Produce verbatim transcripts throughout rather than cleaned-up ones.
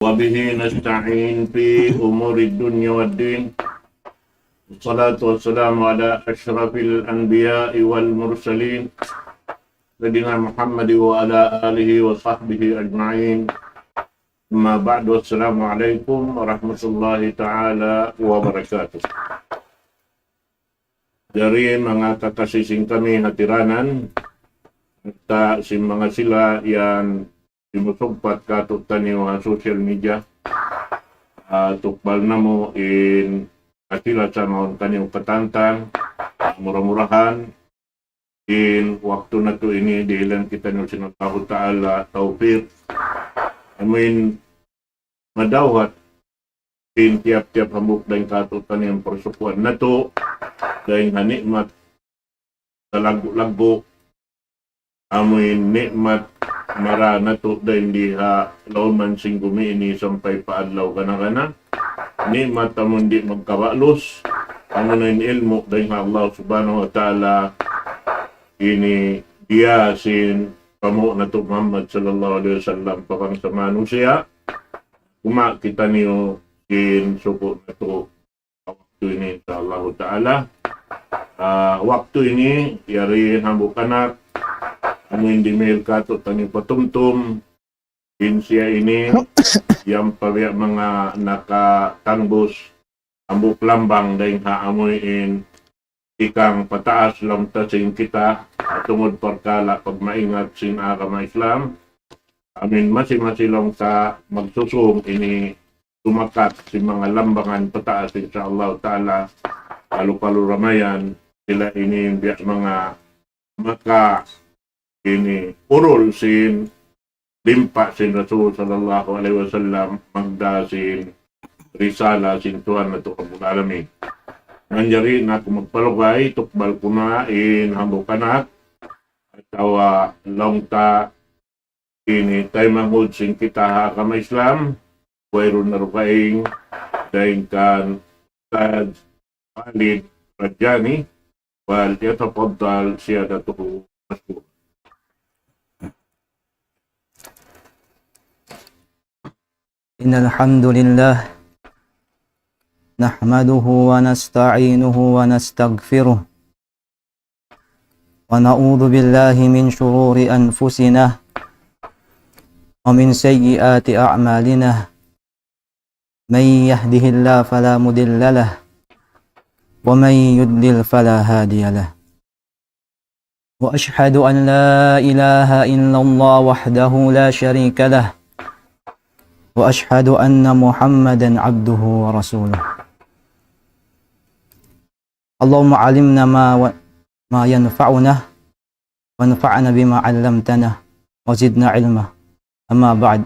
وبه نستعين في أمور الدنيا والدين. والصلاة والسلام على أشرف الأنبياء والمرسلين، سيدنا محمد وعلى آله وصحبه أجمعين. أما بعد، والسلام عليكم ورحمة الله تعالى وبركاته. Jari manga kakasi sin kami hatiranan, ta sin manga sila yan simusugpat katu'taniyu ha social media, ah, tukbal namu' in kasila sa mawn taniyu katantan, mura-murahan, in waktu natu' ini dihilan kitaniyu sin Allahu Ta'ala tawfiq. Amuin madawhat sin tiyap-tiyap hambuuk dayn katu'taniyu parsukuan natu', dayn ha ni'mat salaggu'-laggu', amuin ni'mat mara natu' dayn di ha lawman sin gumi ini sampay pa adlaw gana-gana. Ni'mat amun di' magkaba'lus, amu na in ilmu' dayn ha Allah Subhanahu wa Ta'ala, ini diya sin panghu' natu' Muhammad sallallahu alayhi wasallam pa bangsa manusiya'. Kuma' kitaniyu sin suku' natu' waktu ini, insya Allah Ta'ala. Ah, waktu ini, yari hambuuk anak, amuin dimihil katu'taniyu patumtum, in siya ini, yan pa biya' manga nakatangbus, hambuuk lambang dayn ha amuin tikang pataas lamta sin kita, tungud parkala' pagmaingat sin agama Islam. Amuin masi-masi laung ta magsusung ini tumakat sin manga lambangan pataas, insya Allah Ta'ala. Kalu-kalu ramayan sila ini biya' manga maka ini urul sin limpa' sin Rasul sallallahu alayhi wasallam, magda sin risala sin Tuhan natu' Rabbul Alamin. Manjari na aku magpalugay, tukbal ku na in hambuuk anak, atawa laung ta ini taymanghud sin kita ha agama Islam, wayruun na dugaing, dayn kan Ustadz Khalid Rajani, فليتفضل سيادته مشكورا. إن الحمد لله نحمده ونستعينه ونستغفره، ونعوذ بالله من شرور أنفسنا ومن سيئات أعمالنا. من يهده الله فلا مضل له، ومن يضلل فلا هادي له. وأشهد أن لا إله إلا الله وحده لا شريك له، وأشهد أن محمدا عبده ورسوله. اللهم علمنا ما و-، ما ينفعنا، وانفعنا بما علمتنا، وزدنا علما. أما بعد.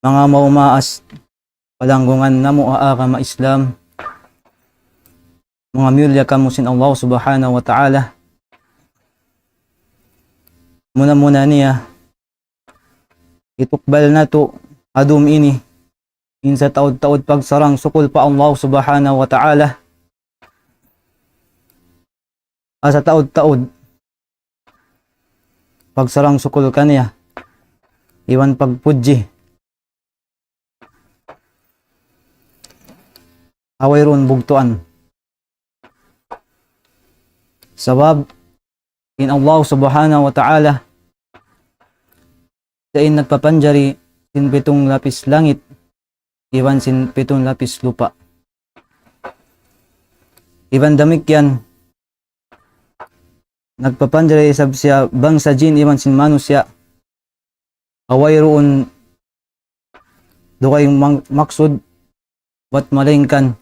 Manga maumaas, palanggungan namu' ha agama Islam, manga miyulliya kamu sin Allah Subhanahu wa Ta'ala. Muna-muna niya, hitukbal natu' ha dum ini, in sataud-taud pagsarang-sukul pa Allah Subhanahu wa Ta'ala. Ha sataud-taud pagsarang-sukul kaniya, iban pagpudji. Ha wayruun bugtuan. Sabab, in Allah Subhanahu wa Ta'ala, siya in nagpapanjari sin pitung lapis langit, iban sin pitung lapis lupa'. Iban damikkiyan, nagpapanjari isab siya bangsa jin iban sin manusiya'. Ha wayruun dugaing mang-, maksud buat malaingkan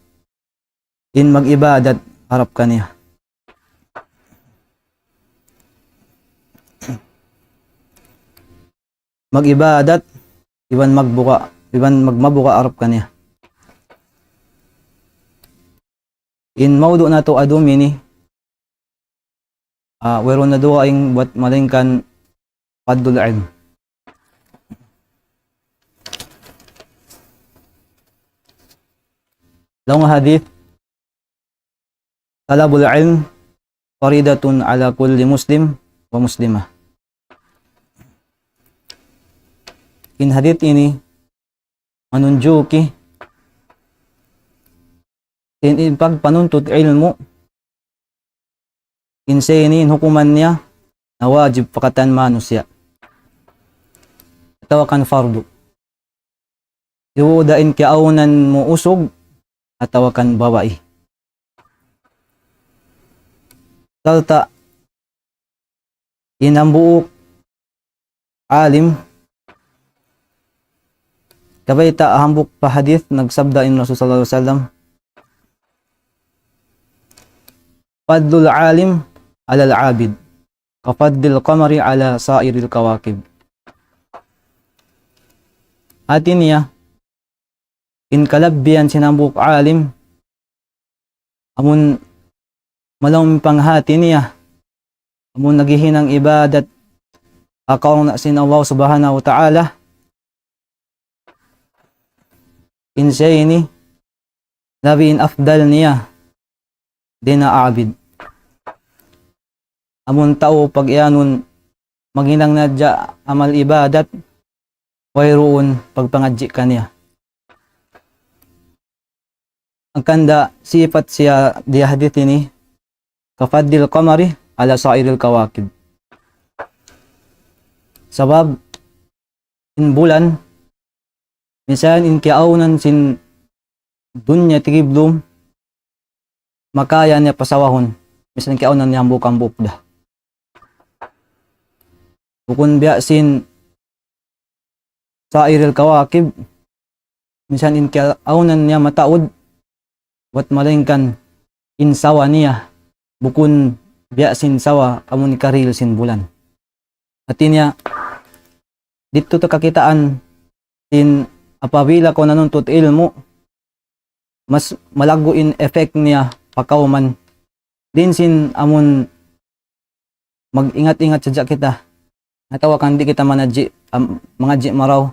in mag-ibadat harap kaniya. Mag-ibadat, iban magbuka, iban magmabuka harap kaniya. In maudu' natu' ha dum ini, ah, wayruun na dugaing buat malaingkan fadlul ilm. Laung hadith, طلب العلم فريضة على كل مسلم ومسلمة. in hadith ini manunjuki in, in pagpanuntut ilmu', in siya ini in hukuman niya na wajib pa katan manusiya' atawa kan fardu. Duun da in kiyaawnan mu usug atawa kan babai. Sarta' in hambuuk alim, kabayta' hambuuk pa hadith nagsabda in Rasul sallallahu alayhi wasallam, فضل العالم على العابد كفضل القمر على سائر الكواكب. Hati niya, in kalabbihan sin hambuuk alim, amun malaung panghati niya, amun naghihinang ibadat ha karna' sin Allah Subhanahu wa Ta'ala, in siya ini, labi in afdal niya dayn ha abid. Amun tau pag-iyanun maghinang na hadja amal ibadat, wayruun pagpangadji' kaniya. Hangkan da sipat siya di hadith ini, كفضل القمر على سائر الكواكب. Sabab in bulan, minsan in kiyaawnan sin dunya tigiblum, makaya niya pasawahun, minsan kiyaawnan niya hambuuk-hambuuk da. Bukun biya' sin سائر الكواكب, minsan in kiyaawnan niya mataud, bat malaingkan in sawa niya, bukun biya' sin sawa amun karihil sin bulan. Hati niya, didtu ta kakitaan sin apabila kaw nanuntut ilmu', mas malaggu' in effect niya pa kawman. Dayn sin amun mag-ingat-ingat sadja kita. Atawa kan di' kita mangadji', am-, mangadji' marayaw.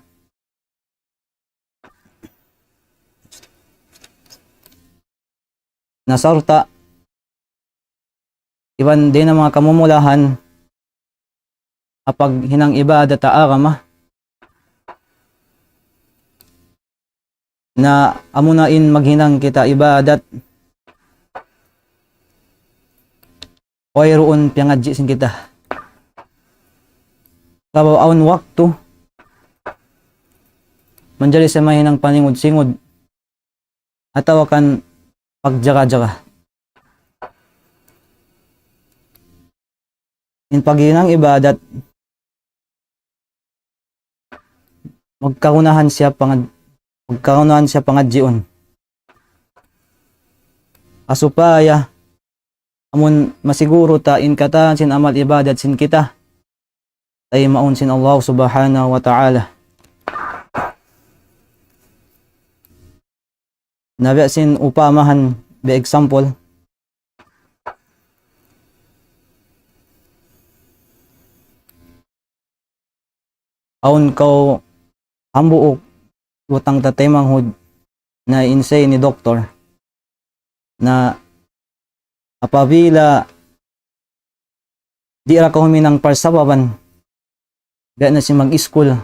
Na sarta', iban dayn ha manga kamumulahan, ha paghinang ibadat ha agama, na amuna in maghinang kita ibadat, wayruun piyangadji' sin kita. Sabab awn waktu, manjari siya mahinang paningud-singud, atawa kan pagjaga-jaga. In paghinang ibadat, magkagunahan siya pangad-, magkagunahan siya pangadjiun. Ha supaya, amun masiguru ta in katan sin amal ibadat sin kita, ay mawn sin Allah Subhanahu wa Ta'ala. Na biya' sin upamahan, biya' example, awn kaw hambuuk butang ta taymanghud na in siya ini doktor, na apabila di' da kaw huminang parsababan, biya' na sin mag-iskul,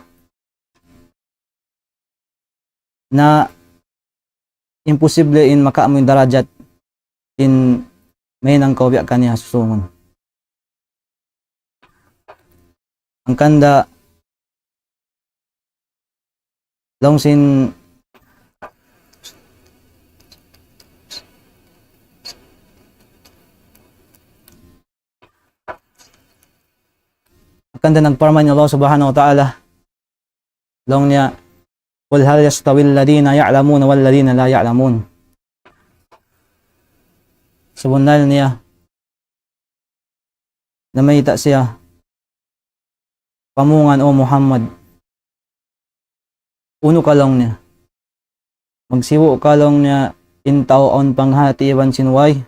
na imposible in makaamu in darajat sin mahinang kaw biya' kaniya ha susungun. Hangkan da laung sin, hangkan da nagparman in Allah Subhanahu wa Ta'ala, laung niya, قل هل يستوي الذين يعلمون والذين لا يعلمون. Sabunnal niya, namayta' siya, pamungan, O Muhammad, unu ka laung niya, magsibu' ka laung niya, in tau awn panghati iban sin way?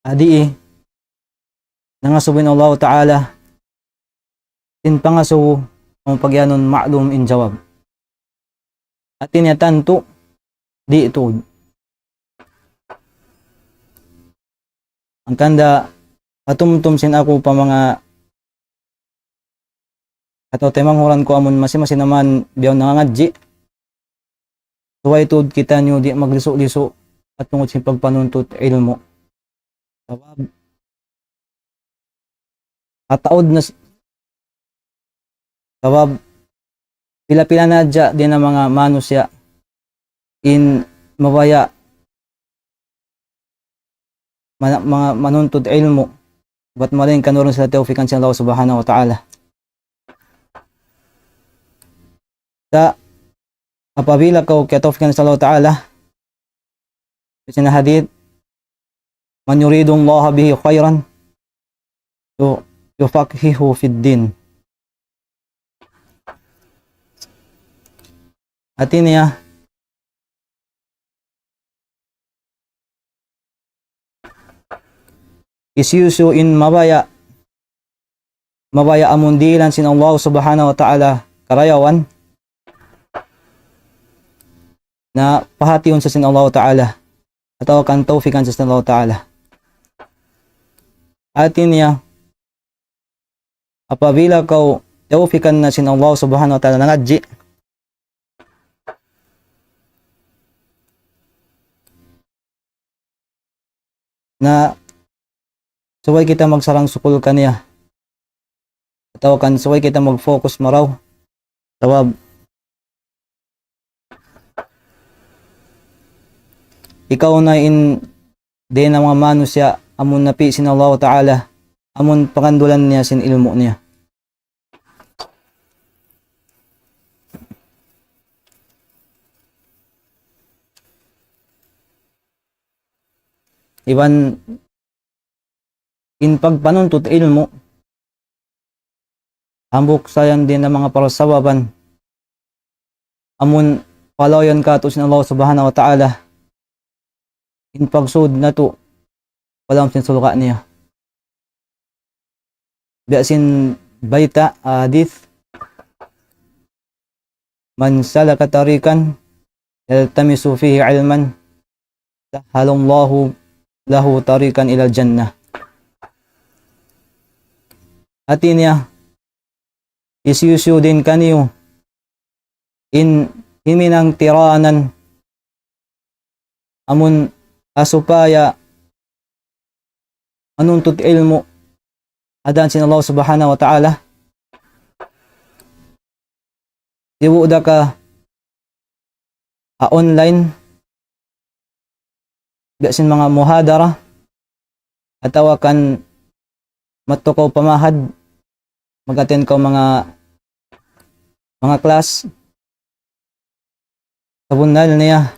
Adi, nangasubu in Allahu Ta'ala sin pangasubu, amu pagiyanun ma'lum in jawab. Hati niya tantu, di' tuud. Hangkan da patumtum sin aku pa manga atawa taymanghud ku amun masi-masi naman biya' nangangadji'. Subay tuud kitaniyu di' maglisu-lisu at tungud sin pagpanuntut ilmu'. Sabab, ataud na s-, sabab, pila-pila na hadja dayn ha manga manusiya' in mabaya' mana-, manga manuntut ilmu', bat malayngkan wala' sila tawfikan sin Allah Subhanahu wa Ta'ala. Sa' apabila kaw kiyatawfikan sin Allah Ta'ala, sin hadith, من يرد الله به خيرا ي-، يفقهه في الدين. Hati niya, hisiyu-siyu in mabaya', mabaya' amun dihilan sin Allah Subhanahu wa Ta'ala karayawan, na pahātihun sa sin Allah Ta'ala, atawa kan tawfikan sa sin Allah Ta'ala. Hati niya, apabila kaw tawfikan na sin Allah Subhanahu wa Ta'ala nangadji', na subay kita magsarang-sukul kaniya. Atawa kan subay kita mag-focus marayaw. Sabab, ikaw na in dayn ha manga manusiya' amun napi' sin Allah Ta'ala, amun pagandulan niya sin ilmu' niya. Iban in pagpanuntut ilmu', hambuuk sa yan dayn ha manga parsababan, amun palayaun kātu' sin Allah Subhanahu wa Ta'ala, in pagsud natu' pa lawm sin surga' niya. Biya' sin bayta', hadith, من سلك طريقا يلتمس فيه علما سهل الله له طريقا إلى الجنة. Hati niya, hisiyu-siyu dayn kaniyu in himinang tiranan amun ha supaya manuntut ilmu' ha dān sin Allah Subhanahu wa Ta'ala. Sibu' da ka ha online, biya' sin manga muhadara, atawa kan madtu kaw pa ma'had, mag-attend kaw manga, manga class. Sabunnal niya,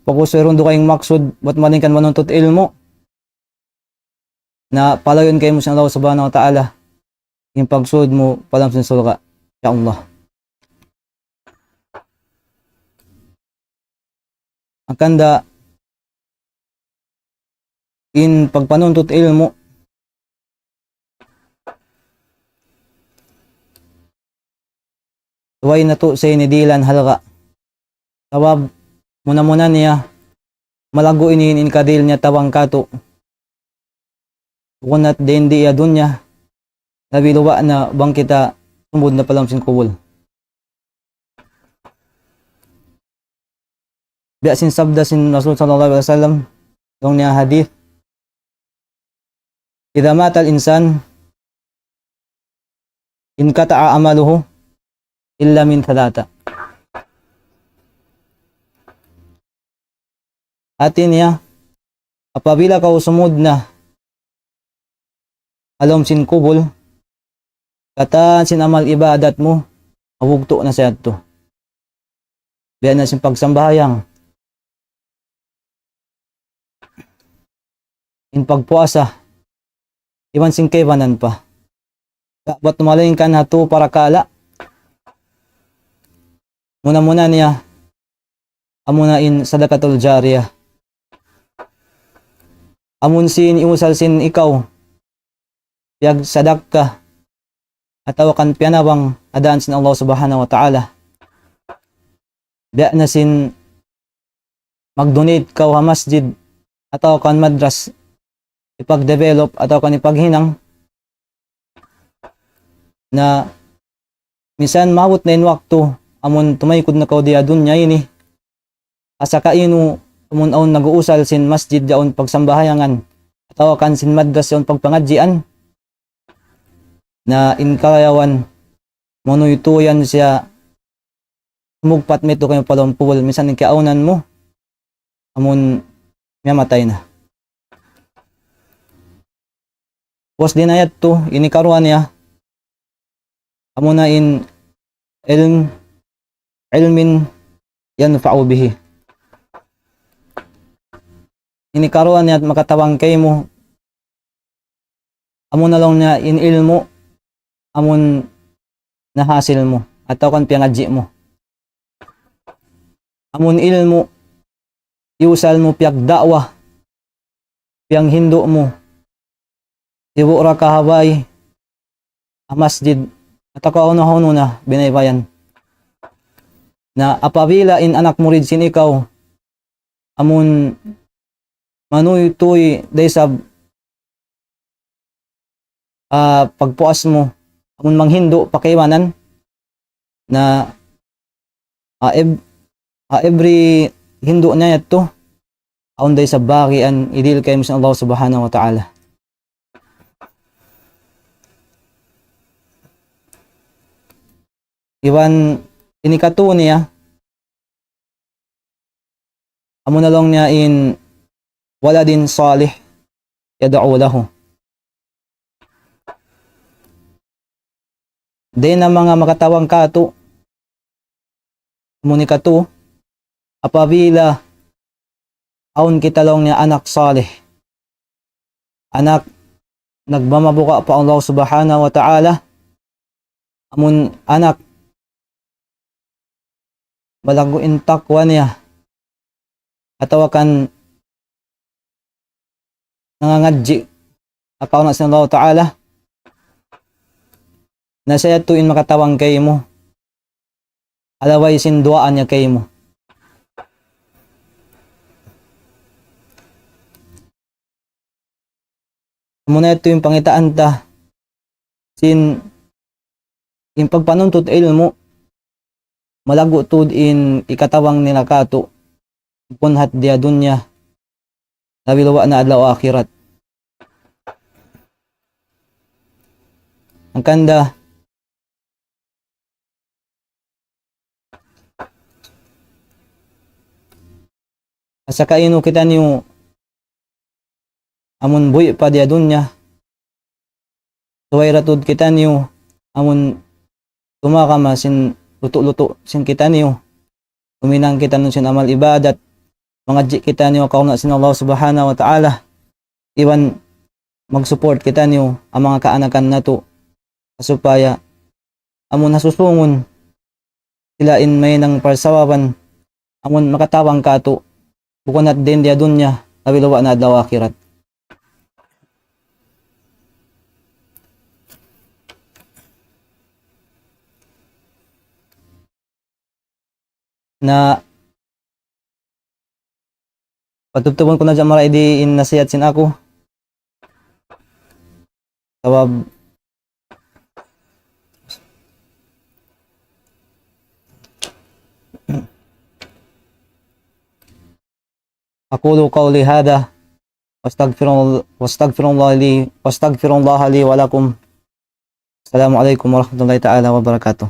pag'ubus wayruun dugaing maksud, bat malayngkan manuntut ilmu', na palayuun kaymu sin Allah Subhanahu wa Ta'ala in pagsud mu pa lawm sin surga'. Ya Allah. Hangkan da in pagpanuntut ilmu', way natu' sa ini dihilan halga'. Sabab, muna-muna niya, malaggu' ini in kadihil niya tabang kātu'. Bukun na dayn di ha dunya, labi luba' na bang kita sumud na pa lawm sin kubul. Biya' sin sabda sin Rasul sallallahu alayhi wasallam, laung niya hadith, إذا مات الإنسان انقطع عمله إلا من ثلاثة. Hati niya, apabila kaw sumud na ha lawm sin kubul, katan sin amal ibadat mu, mabugtu' na sa yadtu. Biya' na sin pagsambahayang, in pagpuasa, iban sin kaibanan pa. Sa' bat malayngkan ha tū parakala'. Muna-muna niya, amuna in sadaqatul jariyah. Amun sin iusal sin ikaw, piyagsadakka, atawa kan piyanabang ha dān sin Allah Subhanahu wa Ta'ala. Biya' na sin mag-donate kaw ha masjid, atawa kan madras, ipag-develop, atawa kan ipaghinang. Na minsan maabut na in waktu, amun tumaykud na kaw di ha dunya ini, asa kainu amun awn nag-uusal sin masjid yaun pagsambahayangan, atawa kan sin madras yaun pagpangadjian, na in karayawan, manuytuyan siya, sumugpat mitu kaymu pa lawm kubul, minsan in kiyaawnan mu, amun miyamatay na. Pus di' na yadtu, ini karuwa niya, amuna in ilm, ilmin yanfa'u bihi. Ini karuwa niya makatabang kaymu, amuna laung niya in ilmu', amun nahasil mu, atawa kan piyangadji' mu. Amun ilmu', iyusal mu piyagda'wa, piyanghindu' mu, sibu' ra kahabay, ha masjid, atawa kan unu-unu na biyaybayan. Na apabila in anak murid sin ikaw, amun manuytuy da isab, ah, pagpuas mu, amun manghindu' pa kaibanan, na, ah, ev-, ah, every hindu' niya yadtu, awn da isab bagian idihil kaymu sin Allah Subhanahu wa Ta'ala. Iban ini katu niya, amuna laung niya in waladin salih yad'u lahu. Dayn ha manga makatabang katu', amun ikatu, apabila awn kita laung niya anak salih, anak nagmamabuga' pa Allah Subhanahu wa Ta'ala, amun anak malaggu' in takwa niya, atawa kan nangangadji' ha karuwa sin Allah Ta'ala, na siya yadtu in makatabang kaymu, ha lawm sin duwaa niya kaymu. Amuna yadtu in pangitaan ta sin in pagpanuntut ilmu', malaggu' tuud in hikatabang nila katu', bukun hat di ha dunya, labi luba' na adlaw akhirat. Hangkan da, asa kainu kitaniyu amun buhi' pa di ha dunya, subay da tuud kitaniyu amun tumakama sin lutu'-lutu' sin kitaniyu, huminang kitaniyu sin amal ibadat, mangadji' kitaniyu ha karuwa sin Allah Subhanahu wa Ta'ala, iban mag-support kitaniyu ha manga kaanakan natu', supaya amun ha susungun sila in mahinang parsababan amun makatabang katu', bukun hat di ha dunya, labi luba' na adlaw akhirat. Na patubtubun ku na hadja marayaw di in nasihat sin aku. Sabab أقول قولي هذا وأستغفر، وأستغفر الله لي، وأستغفر الله لي ولكم. السلام عليكم ورحمة الله تعالى وبركاته.